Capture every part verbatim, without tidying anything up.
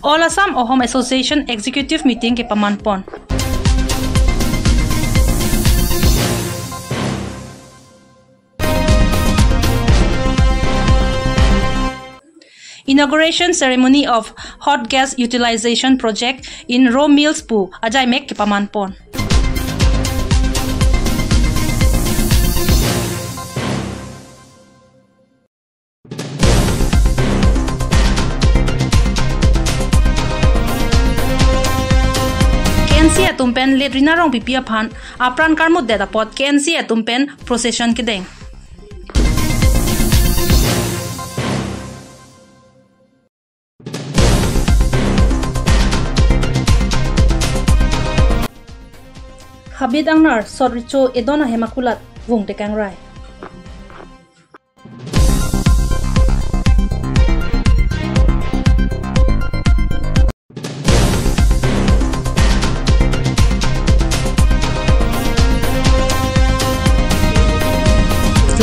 All Assam Ahom Association Executive Meeting kepaman pon. Inauguration Ceremony of Hot Gas Utilization Project in Raw Mills pu ajaimek kepaman pon. K N C atum pen Late Rina Rongpipi aphan apran karmutdet apot K N C atum pen procession kedeng. Habit angnar sot recho edon ahem akulat vung tekang rai.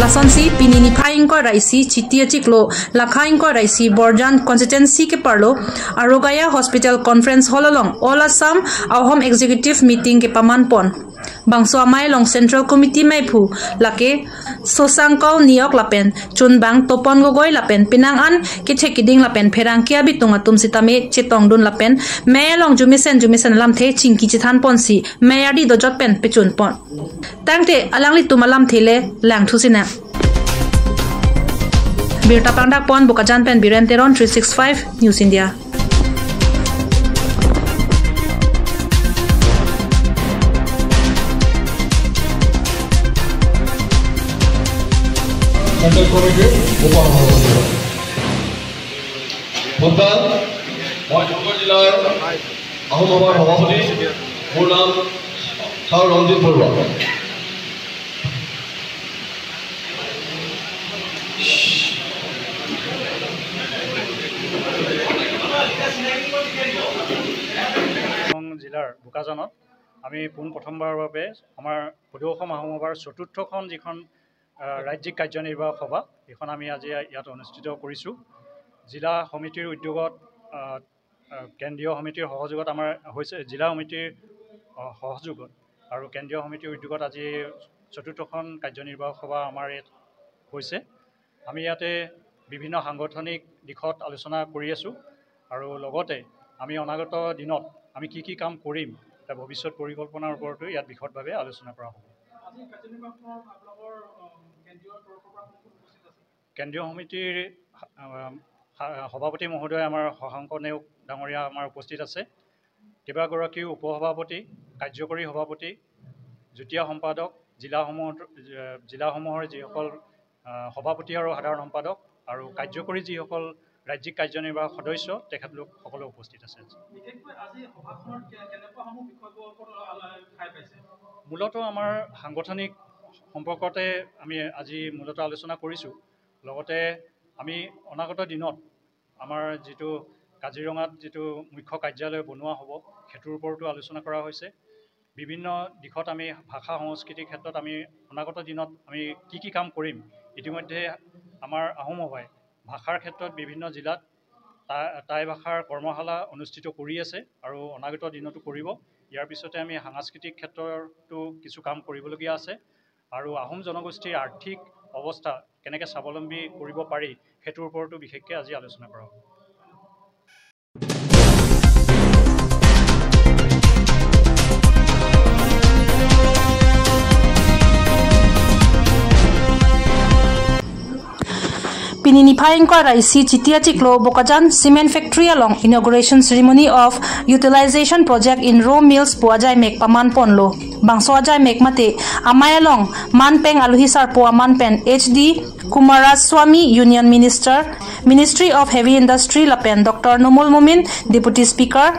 Lasonsi pini niphai ingkoi ra isi Chiti achiklo, lakha ingkoi ra isi Borjan constituency keparlo Arogaya Hospital Conference Hall along All Assam Ahom Executive Meeting kepaman pon. Bangso amei along Central Committee meiphu lake Sosangkau Neok lapen Chunbang Topon Gogoi lapen penang an kethek keding lapen pherangke abitung atum sitame chetongdun lapen mei along jumesen jumesen alamthe chingki chethan ponsi mei ardi dojot pen pechun pon. Tangte alanglitum alamthe le langthu sinang. Birta pangdak pon Bokajan pen Biren Teron, three six five News India. Central Committee, উপ-সভাপতি। প্ৰধান, মই ডিব্ৰুগড় জিলাৰ আহোম সভাৰ সভাপতি, মোৰ নাম ছাৰ ৰঞ্জিত বৰুৱা। জিলাৰ বোকাজানত আমি পোনপ্ৰথমবাৰৰ বাবে আমাৰ সদৌ অসম আহোম সভাৰ চতুৰ্থখন যিখন, আহ, ৰাজ্যিক কাৰ্যনিৰ্বাহক সভা, এইখন আমি আজি ইয়াত অনুষ্ঠিত কৰিছোঁ। জিলা সমিতিৰ উদ্যোগত, আহ, আহ, কেন্দ্ৰীয় সমিতিৰ সহযোগত আমাৰ হৈছে, জিলা সমিতিৰ, আহ, সহযোগত আৰু কেন্দ্ৰীয় সমিতিৰ উদ্যোগত আজি চতুৰ্থখন কাৰ্যনিৰ্বাহক সভা আমাৰ ইয়াত হৈছে। আমি ইয়াতে বিভিন্ন সাংগঠনিক দিশত আলোচনা কৰি আছোঁ আৰু লগতে আমি অনাগত দিনত আমি কি কি কাম কৰিম, এটা ভৱিষ্যত পৰিকল্পনাৰ ওপৰতো ইয়াত বিশদভাৱে আলোচনা কৰা হ'ব। আজি কাৰ্যনিৰ্বাহক আপোনালোকৰ, আহ, কেন্দ্ৰীয় তৰফৰ পৰা কোন কোন উপস্থিত আছে? কেন্দ্ৰীয় সমিতিৰ, আহ, সা-, সভাপতি মহোদয় আমাৰ শশাংক নেওগ ডাঙৰীয়া আমাৰ উপস্থিত আছে। কেইবাগৰাকীও উপসভাপতি, কাৰ্যকৰী সভাপতি, যুটীয়া সম্পাদক, জিলাসমূহত, জিলাসমূহৰ যিসকল, আহ, সভাপতি আৰু সাধাৰণ সম্পাদক আৰু কাৰ্যকৰী যিসকল ৰাজ্যিক কাৰ্যনিৰ্বাহক সদস্য, তেখেতলোক সকলো উপস্থিত আছে। বিশেষকৈ আজি সভাখনত কে-, কেনেকুৱাসমূহ বিষয়ৰ ওপৰত আলো-, খাই পাইছে? মূলতঃ আমাৰ সাংগঠনিক সম্পৰ্কতে আমি আজি মূলতঃ আলোচনা কৰিছোঁ। লগতে আমি অনাগত দিনত আমাৰ যিটো কাজিৰঙাত যিটো মুখ্য কাৰ্যালয় বনোৱা হ'ব, সেইটোৰ ওপৰতো আলোচনা কৰা হৈছে। বিভিন্ন দিশত আমি ভাষা সংস্কৃতিৰ ক্ষেত্ৰত আমি অনাগত দিনত আমি কি কি কাম কৰিম, ইতিমধ্যে আমাৰ আহোম সভাই ভাষাৰ ক্ষেত্ৰত বিভিন্ন জিলাত টা-, টাই ভাষাৰ কৰ্মশালা অনুষ্ঠিত কৰি আছে আৰু অনাগত দিনতো কৰিব। ইয়াৰ পিছতে আমি সাংস্কৃতিক ক্ষেত্ৰতো কিছু কাম কৰিবলগীয়া আছে আৰু আহোম জনগোষ্ঠীৰ আৰ্থিক অৱস্থা কেনেকৈ স্বাৱলম্বী কৰিব পাৰি, সেইটোৰ ওপৰতো বিশেষকৈ আজি আলোচনা কৰা হ'ব। Pini niphai ingkoi ra isi Chiti achiklo Bokajan Cement Factory along Inauguration Ceremony of Utilization Project in Raw Mills pu ajaimek paman ponlo. Bangso ajaimek mate amei along manpeng aluhi sarpo aman pen H D Kumaraswamy, Union Minister, Ministry of Heavy Industry lapen Doctor Numal Momin, Deputy Speaker,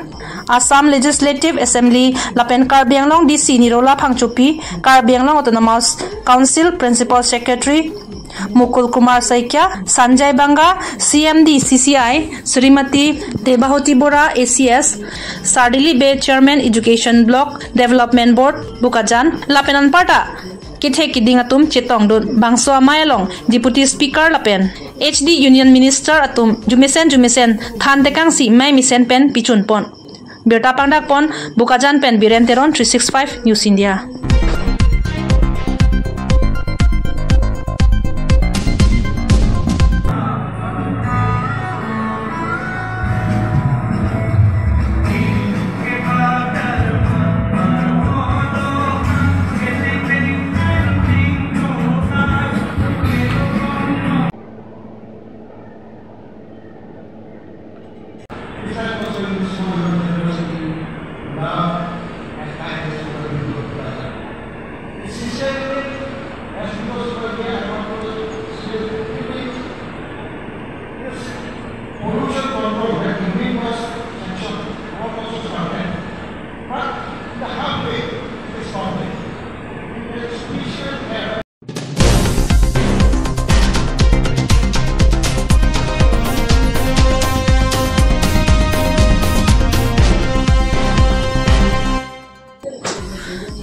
Assam Legislative Assembly lapen Karbi Anglong D C Nirola Phangchopi, Karbi Anglong Autonomous Council Principal Secretary Mukul Kumar Saikia, Sanjay Banga, C M D C C I, Srimati Debahoti Bora, A C S, Sardili Bey, Chairman Education Block Development Board, Bokajan, lapen anparta kethek keding atum chetongdun. Bangso amei along Deputy Speaker lapen H D Union Minister atum jumesen jumesen than tekangsi mei mesen pen pichun pon. Birta pangdak pon Bokajan pen Biren Teron, three six five News India. Pollution control, when the wind was sanctioned, what was started? But in the halfway, it is founded. In the special era,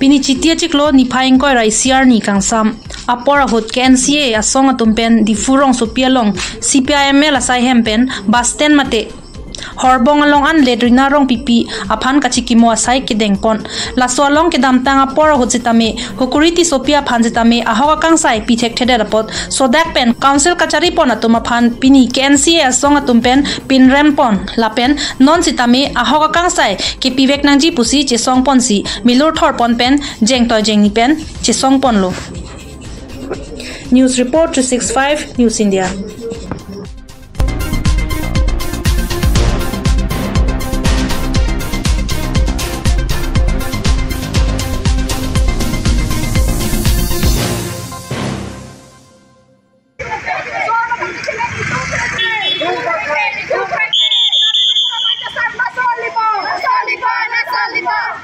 Pini Chiti achiklo niphai ingkoi ra isi arni kangsam apor ahut K N C A asong atum pen Diphu rongsopi along C P I M L asai hem pen bus stand mate horbong along anlet Rina Rongpipi aphan kachikimo asai kedeng pon. Laso along kedamtang apor ahut sitame Hukuri Tissopi aphan sitame ahok akangsai pi thekthedet apot sodak pen council kachari pon atum aphan pini K N C A asong atum pen pinrem pon lapen non sitame ahok akangsai kepivek nangji pusi chesong ponsi milur thor pon pen jengtoi jengni pen chesong ponlo. News report three six five News India.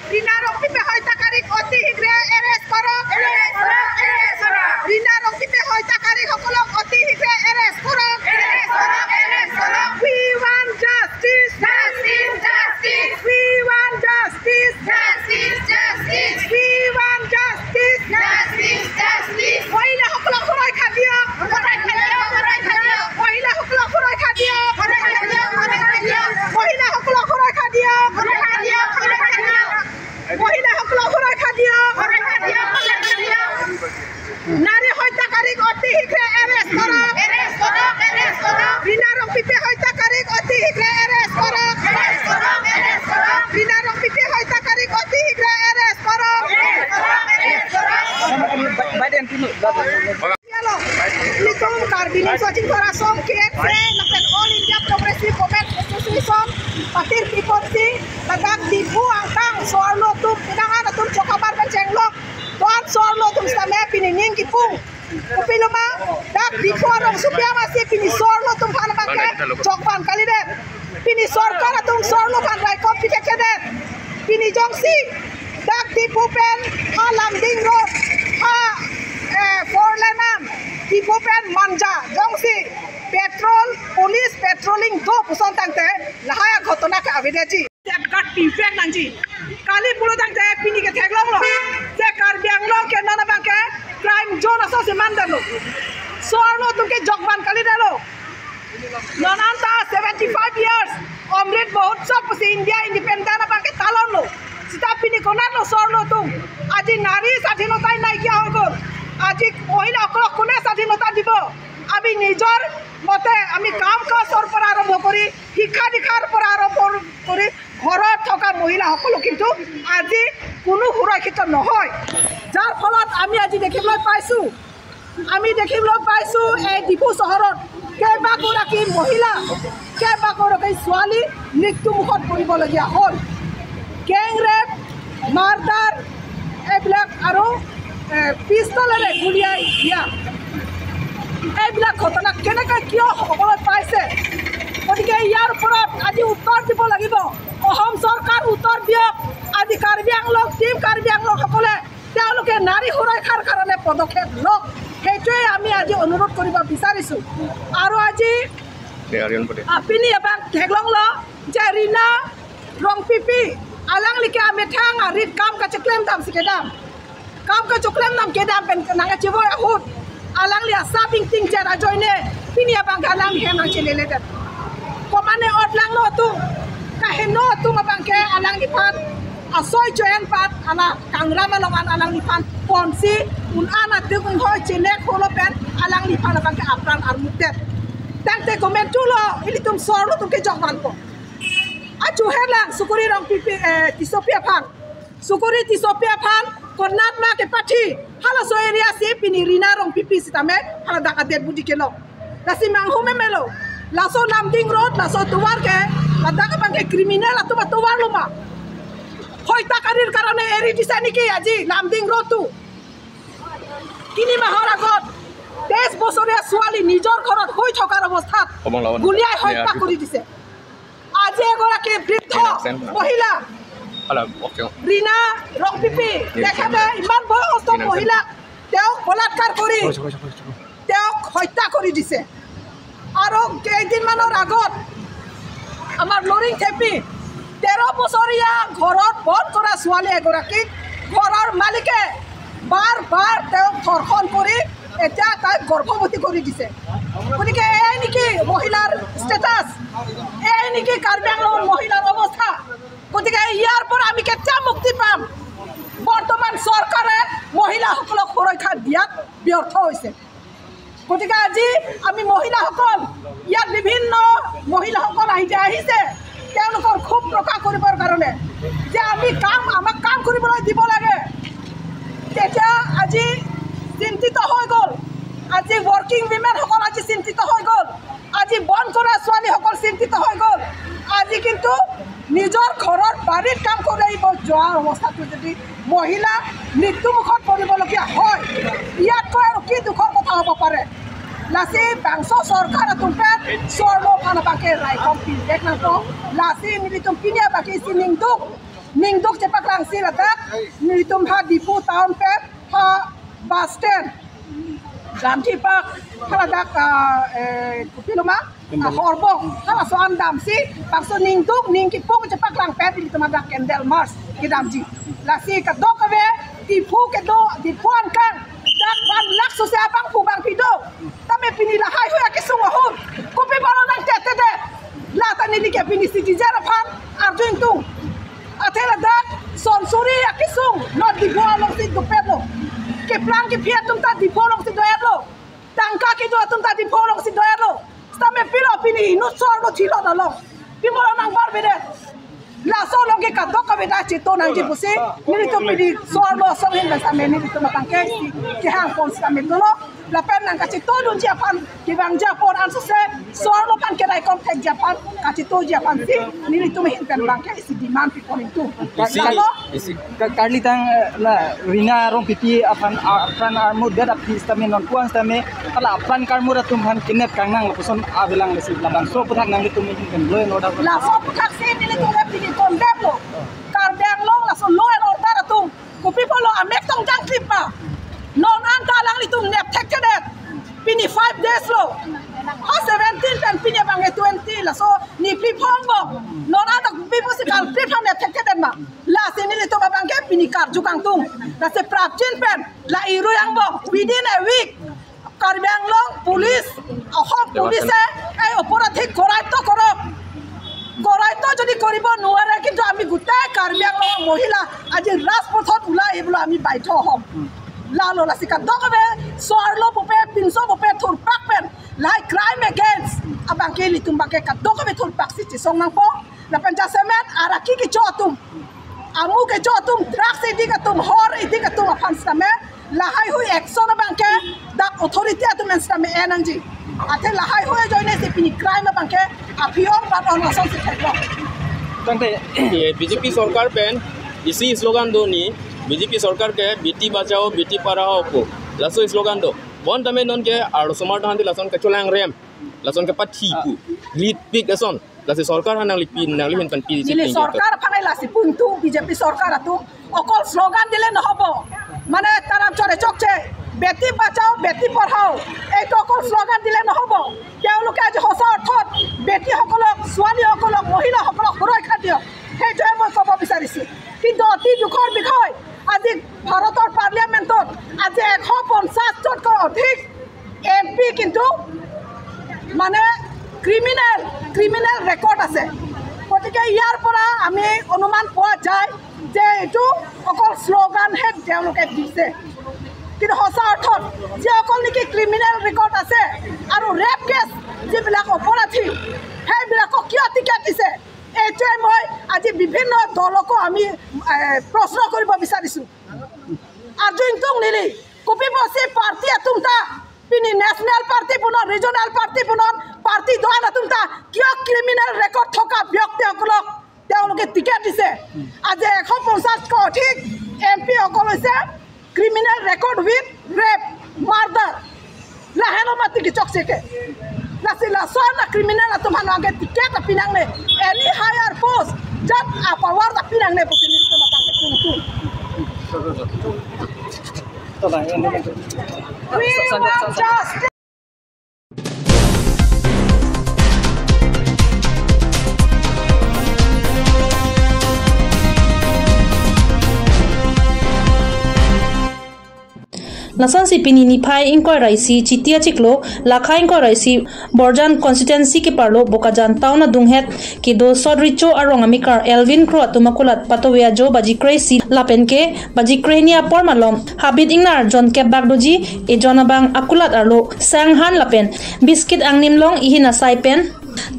Rina Rongpipi hoita karik oti hikre arrest korok. Arrest korok, arrest korok. Rina Rongpipi hoita karik hokolok oti hikre arrest korok. Arrest korok, arrest korok. We want justice. Justice, justice. We want justice. Justice, justice. We want justice. Justice, justice. Mohila hokolok surokkha diyo. Surokkha diyo, surokkha diyo. Mohila hokolok surokkha diyo. Surokkha diyo, surokkha diyo. Mohila hokolok surokkha diyo. Surokkha diyo, surokkha diyo. Mohila hokolok surokkha diyo. Surokkha diyo, surokkha diyo. Nari hoita karik oti hikre arrest korok. Arrest korok, arrest korok. Rina Rongpipi hoita karik oti hikre arrest korok. Arrest korok, arrest korok. Rina Rongpipi hoita karik oti hikre arrest korok. Arrest korok, arrest korok. Dialog. Nelitum Karbi Nimso Chingthor Asong K S A lapen All India Progressive Women Association patir pi ponsi ladak Diphu angkang so-arlo atum pinangan atum chokhabar pen chenglok doan so-arlo atum sitame pini ning kipung. Kopilo ma, dak Diphu arongsopi amatsi pini so-arlo atum aphan abangke jokvan kalidet. Pini sorkar atum so-arlo aphan raikot pi thekthedet. Pini jongsi dak Diphu pen ha Lumding Road ha, eh, four lane an Diphu pen Manja jongsi patrol, police patrolling do puson tangte lahai aghotona ke avedetji. Safeguard pivek nangji. Kali pulo tangte pini ke theklonglo. Je Karbi Anglong ke non abangke crime zone aso si mandetlo. So-arlo atum ke jokvan kalidetlo. Non anta seventy-five years Amrit Mahotsav pusi India independent abangke talonlo. Sita pini konatlo so-arlo atum? আজি নাৰী স্বাধীনতাই নাইকিয়া হৈ গ'ল। আজি মহিলাসকলক কোনে স্বাধীনতা দিব? আমি নিজৰ মতে আমি কাম কাজৰ পৰা আৰম্ভ কৰি শিক্ষা দীক্ষাৰ পৰা আৰম্ভ কৰি ঘৰত থকা মহিলাসকলো কিন্তু আজি কোনো সুৰক্ষিত নহয়। যাৰ ফলত আমি আজি দেখিবলৈ পাইছো, আমি দেখিবলৈ পাইছো এই ডিফু চহৰত কেইবাগৰাকী মহিলা, কেইবাগৰাকী ছোৱালী মৃত্যুমুখত পৰিবলগীয়া হ'ল। গেং ৰেপ, মাৰ্ডাৰ, এইবিলাক আৰু, এ, পিষ্টলেৰে গুলীয়াই দিয়া, এইবিলাক ঘটনা কেনেকৈ কিয় হ'বলৈ পাইছে? গতিকে ইয়াৰ ওপৰত আজি উত্তৰ দিব লাগিব। অসম চৰকাৰ উত্তৰ দিয়ক। আজি কাৰ্বি আংলং, টিম কাৰ্বি আংলং সকলে তেওঁলোকে নাৰী সুৰক্ষাৰ কাৰণে পদক্ষেপ লওক, সেইটোৱে আমি আজি অনুৰোধ কৰিব বিচাৰিছো। আৰু আজি আপুনি এবাৰ theklonglo je Rina Rongpipi alangli ke amethang arit kam kacheklem dam si kedam. Kam kacheklem dam kedam pen nangkachevoi ahut alangli asap ingting cher ajoine Pini abang ke alangli hem nangchelele det. Komane ot langno atum, kaheno atum abang ke alangliphan asoi join pat ala kangram along an alangliphan ponsi un-an atum inghoi chenek holo pen alangliphan abang ke apran armut det. Tangte komantulo ilitum sorlo atum kejok vanpo. Ajo helang Sukuri Rongpipi, eh, Tissopi aphan. Sukuri Tissopi aphan konat ma kepathi. Halaso area si pini Rina Rongpipi sitame haladak adet budi kelong. Lasi manghu memelo. Laso Lumding Road, laso tovar ke, ladak abang ke criminal atum atovar lo ma. Hoita karir karone eri dise niki aji Lumding Road tu. Kini mahor agot, তেইছ বছৰীয়া ছোৱালী নিজৰ ঘৰত শুই থকাৰ অৱস্থাত গুলীয়াই হত্যা কৰি দিছে। আজি এগৰাকী বৃদ্ধ মহিলা ৰিনা ৰংপিপি, তেখেতে ইমান বয়সস্থ মহিলাক তেওঁক বলাৎকাৰ কৰি তেওঁক হত্যা কৰি দিছে। আৰু কেইদিনমানৰ আগত আমাৰ লৰিং থেপি তেৰ বছৰীয়া ঘৰত বন্ধ কৰা ছোৱালী এগৰাকীক ঘৰৰ মালিকে বাৰ বাৰ তেওঁক ধৰ্ষণ কৰি এতিয়া তাইক গৰ্ভৱতী কৰি দিছে। গতিকে এয়াই নেকি মহিলাৰ ষ্টেটাছ? এয়াই নেকি কাৰ্বি আংলঙৰ মহিলাৰ অৱস্থা? গতিকে ইয়াৰ পৰা আমি কেতিয়া মুক্তি পাম? বৰ্তমান চৰকাৰে মহিলাসকলক সুৰক্ষা দিয়াত ব্যৰ্থ হৈছে। গতিকে আজি আমি মহিলাসকল ইয়াত বিভিন্ন মহিলাসকল আহি যে আহিছে, তেওঁলোকৰ ক্ষোভ প্ৰকাশ কৰিবৰ কাৰণে যে আমি কাম, আমাক কাম কৰিবলৈ দিব লাগে। তেতিয়া আজি চিন্তিত হৈ গ'ল, আজি ৱৰ্কিং উইমেনসকল আজি চিন্তিত হৈ গ'ল, আজি বন্ধ কৰা ছোৱালীসকল চিন্তিত হৈ গ'ল। আজি কিন্তু নিজৰ ঘৰৰ বাৰীত কাম কৰিব যোৱা অৱস্থাটো যদি মহিলা মৃত্যুমুখত পৰিবলগীয়া হয়, ইয়াতকৈ আৰু কি দুখৰ কথা হ'ব পাৰে? Lasi bangso sorkar atum pen sorlo aphan abang ke raikom pindek nangpo. Lasi nelitum pini abang ke isi ningduk, ningduk chepaklangsi ladak nelitum ha Diphu town pen ha bus stand, Gandhi Park, haladak, ah, eh, kopilo ma, ah, Horbong, halaso an damsi bangso ningduk ning kipung chepaklang pen nelitum hadak candle march kedamji. Lasi kadokave Diphu kedo, Diphu angkang dak one lakh sose abangphu bangpi do. Tame pini lahaihui akesung ahut kopi apotlo nangtetedet? La ta neli ke pini citizen aphan arju ingtung. Athe ladak Sonarsari akesung non Diphu alongsi dopetlo. Keplang kephi atum ta Diphu alongsi do-etlo. Tangka kedo atum ta Diphu alongsi do-etlo. Sitame pilo pini inut sorlo thilo dalo. Pi apotlo nangbarbedet? Laso along ke kadokave ta cheto nangji pusi nelitum pini sorlo asong ahin pen sitame nelitum abang ke kehang pon sitame dolo. Lapen nangkachetodunji aphan, kevangji apor ansose sorlo aphan keraikom thekji aphan, kachetoji aphansi nelitum ahin pen abang ke isi demand pipon ingtung. Isi, isi. Ka-, karlitang, eh, la Rina Rongpipi aphan, ah, apran armut det aphi sitame non puang sitame, hala apran karmut atum aphan kidnap kangnang lapuson avelang lasi labangso aphuthak nanglitum ahin pen law and order. Laso aphuthaksi nelitum pini condemn lo. Karbi Anglong laso law and order atum kopi apotlo amek tong jangklip ma? Non anta alanglitum nep thekthedet. Pini five days lo. Ha seventeen pen pini abang ke twenty, laso niphli phongo. Non anta kopi pusi culprit aphan nep thekthedet ma? Lasi nelitum abang ke pini karju kangtung. Lasi prapjin pen la irui angbong within a week Karbi Anglong police, অসম পুলিচে এই অপৰাধীক কৰায়ত্ত কৰক। কৰায়ত্ত যদি কৰিব নোৱাৰে, কিন্তু আমি গোটেই কাৰ্বি আংলঙৰ মহিলা আজি ৰাজপথত ওলাই আহিবলৈ আমি বাধ্য হ'ম। Lalo lasi kadokave sorlo pupe, pinso pupe thurpak pen lahai crime against abang ke ilitum abang ke kadokave thurpaksi chesong nangpo. Lapen jasemet araki kecho atum, amu kecho atum, drugs addict atum, whore addict atum aphan sitame lahaihui action abang ke dak authority atum pen sitame en nangji. Athe lahaihui ajoine si pini crime abang ke aphi-ong bat-ong asonsi theklo. Tangte, eh, B J P sorkar pen isi slogan do ni, B J P sorkar ke beti bachao, beti padhao pu. Laso slogan do. Bonta me non ke arlosomar atum aphan lason kacholangrem, lason kapathi pu. Lipik ason. Lasi sorkar aphan nangli pi, nangli ahin pen pi isi neli tinggi sorkar aphan lasi pu ingtung, B J P sorkar atum okol slogan dile nohobo. Mane taram chore chokche, beti bachao, beti padhao, এইটো অকল শ্লোগান দিলে নহ'ব। তেওঁলোকে আজি সঁচা অৰ্থত বেটীসকলক, ছোৱালীসকলক, মহিলাসকলক সুৰক্ষা দিয়ক, সেইটোৱে মই ক'ব বিচাৰিছোঁ। কিন্তু অতি দুখৰ বিষয়, আজি ভাৰতৰ পাৰ্লিয়ামেণ্টত আজি এশ পঞ্চাশতকৈ অধিক এম পি কিন্তু মানে ক্ৰিমিনেল ক্ৰিমিনেল ৰেকৰ্ড আছে। গতিকে ইয়াৰ পৰা আমি অনুমান পোৱা যায় যে এইটো অকল শ্লোগানহে তেওঁলোকে দিছে, কিন্তু সঁচা অৰ্থত যিসকল নেকি ক্ৰিমিনেল ৰেকৰ্ড আছে আৰু ৰেপ কেছ যিবিলাক অপৰাধী, সেইবিলাকক কিয় টিকেট দিছে, এইটোৱে মই আজি বিভিন্ন দলকো আমি এ, প্ৰশ্ন কৰিব বিচাৰিছো। Arju ingtung neli, kopi pusi party atum ta, pini national party punon, regional party punon, party do-an atum ta, কিয় ক্ৰিমিনেল ৰেকৰ্ড থকা ব্যক্তিসকলক তেওঁলোকে টিকেট দিছে? আজি এশ পঞ্চাশতকৈ অধিক এম পি সকল হৈছে criminal record with rape, murder. Lahelo mati kechok seke. Lasi lason a-criminal atum aphan abangke ticket apinangne. Any higher post, jat a-power apinangne pusi nelitum abangke tungtung. We want justice. Lasonsi pini niphai ingkoi ra isi Chiti achiklo, lakha ingkoi ra isi Borjan constituency keparlo Bokajan town adunghet kedo Sot Recho arong amekar Elvin Kro atum akulat patove ajo baji kre-isi lapen ke baji kre-hini apor malom habit ingnar jon kep bak doji, ejon abang akulat arlo sang han lapen biscuit angnim long ihin asai pen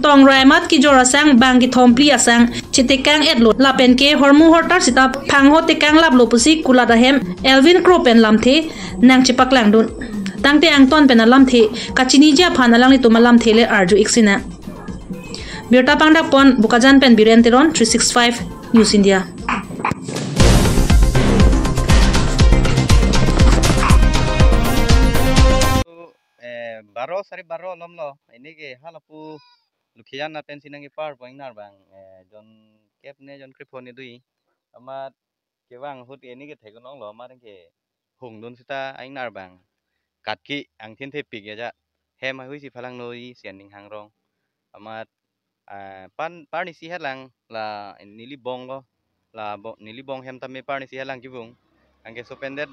tong rai amat kejor asang bang kethom phli asang chetekang etlo lapen ke hormu hortar sita phangho tekang laplo pusi kulat ahem Elvin Kro pen lamthe nangchepaklangdun. Tangte angton pen alamthe kachiniji aphan alanglitum alamthe le arju iksina. Birta pangdak pon Bokajan pen Biren Teron, three six five News India. Eh, baro, sari baro lomlo. Ini ke halapu Lukhijan na pensi nangkepar po ingnar abang. Eh, jon kep ne jon krepho ne dui. Amat kevang ahut ini ke theklonglo amat ke hungdun sita ingnar abang. Katki angthin thepik ya ja. Hem ahui si phalang noi sian ning hangrong. Amat ah, pan parni si helang la neli bong lo, la bo, neli bong hem tame parni si helang kevung. Anke so pendet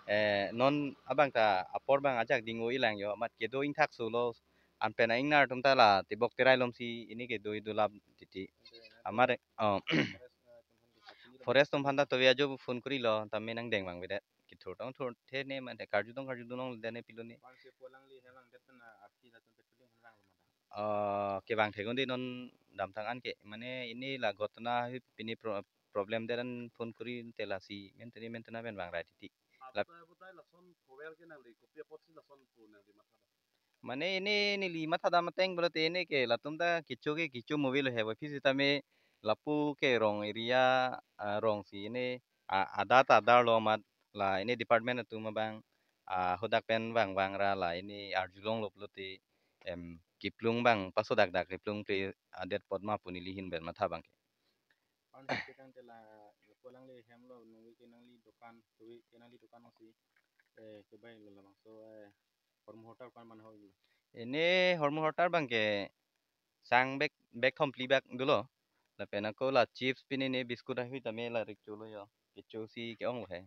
eh, non abang ta apor abang ajak ding-o-i lang yo, amat kedo ingthak solo anpen a-ingnar atum ta la tebok terai lomsi ini kedo-i dolap titi. Amat eh, oh, forest atum aphan ta tove ajo phone kori lo, tame nangdeng abang vedet. Kithur tong thur the ne mane karju tong karjudun longle ne pilo ne. Bang si pulang li helang det na arti la tum petuling helang lo mata. Oh, kevang thekon de non damthang an ke. Mane ini la ghotona hi pini pro-, problem det an phone kori te lasi menteni mentena pen vang rai titi. Lap- Abutai, abutai lason khovel ke nangli, kopi apotsi lason pu nangli matha. Mane ini neli matha dam ateng pulote ini ke latum ta kecho ke kecho movie lo he, wai phisi tame lapu ke rong area, ah, rong si ini, ah, adat adar lo amat la ini department atum abang, ah, hadak pen vang vang ra la ini arjulonglo pulote, em, keplung abang pasodak dak keplung ple adet apot ma pu neli ahin pen matha abang ke. Pan si ketang te la, pulang le hem lo nungwi ke nangli dukan, tuwi ke nangli dukan si, eh, kebai lo labangso, eh, hormu hortar kan man hoi. Ini hormu hortar abang ke sang bag, bag thom phli bag dolo. Lapen ako la chips pini ne biscuit ahui tame la rikcho lo yo. Kecho si ke-ong lo he.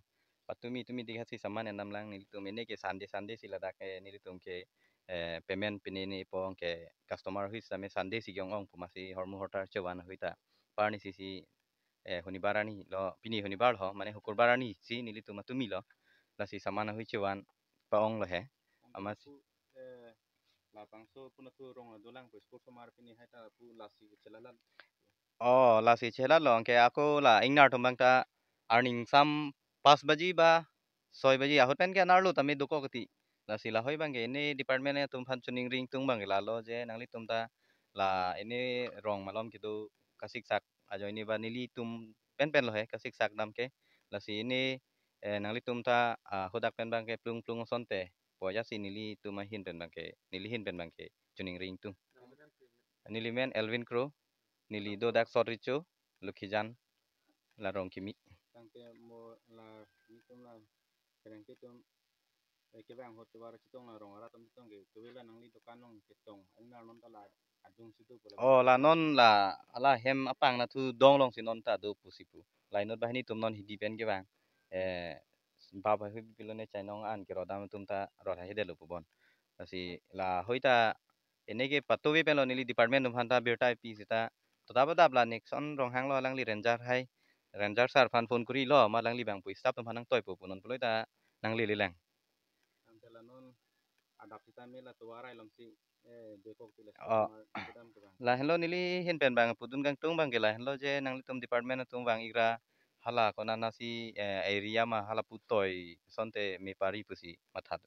Patumi tumi dikha si saman enam lang nelitum ini ke Sunday Sunday si ladak ke nelitum ke, eh, payment pini ne pong ke customer ahui tame Sunday si ke-ong-ong pu masi hormu hortar chevan ahui ta. Parni si si eh, honibar arni lo, pini honibar lo, mane hukurbar arni si nelitum atumi lo. Lasi saman ahui chevan pa-ong lo he. Amat si. Eh, labangso puna tu rong dolang po school somar pini hai ta pu lasi chelalan. Oh, lasi chelat lo, anke ako la ingnar atum abang ta arning sam pas baji ba soi baji ahut pen ke anerlo tame dokok ti. Lasi lahoi abang ke ini department atum aphan choningri ingtung abang ke lalo je nanglitum ta la ini rong malom kedo kasiksak ajoine ba nelitum pen pen lo he kasiksak dam ke. Lasi ini, eh, nanglitum ta, ah, hadak pen abang ke plung plung asonte. Poya si nelitum ahin pen abang ke, neli ahin pen abang ke choningri ingtung. Neli men Elvin Kro, neli do dak Sot Recho, Lukhijan, la rong kimi. Tangte mo la nelitum la kereng ketum eh, kevang ahut tovar chetong la rong arat atum chetong ke, kevela nangli dukan nong chetong, ingnar non ta la adung situ pula. Oh, la non la, ala hem apang na thu dong long si non ta do pusi pu. La inut banghini atum non hidi pen kevang. Eh, bap ahui pilo ne chainong an ke rodam atum ta rot hai delo pu bon. Lasi lahoi ta Ene ke patuve penlo neli department atum aphan ta birta pi seta. Totap adap la Nixon Ronghang lo, alangli ranger hai. Ranger sir aphan phone kuri lo, ma alangli bang pu staff atum aphan nangtoipo pu non pulo ta nanglele lang. Ante la non adap seta me la tovar ailom si, eh, bekok ti la Oh. Amar kedam ke bang. Lahenlo neli ahin pen bang pudun kangtung bang ke lahenlo je nanglitum department atum bang igra hala konat nasi, eh, area ma hala putoi sonte me pari pusi matha.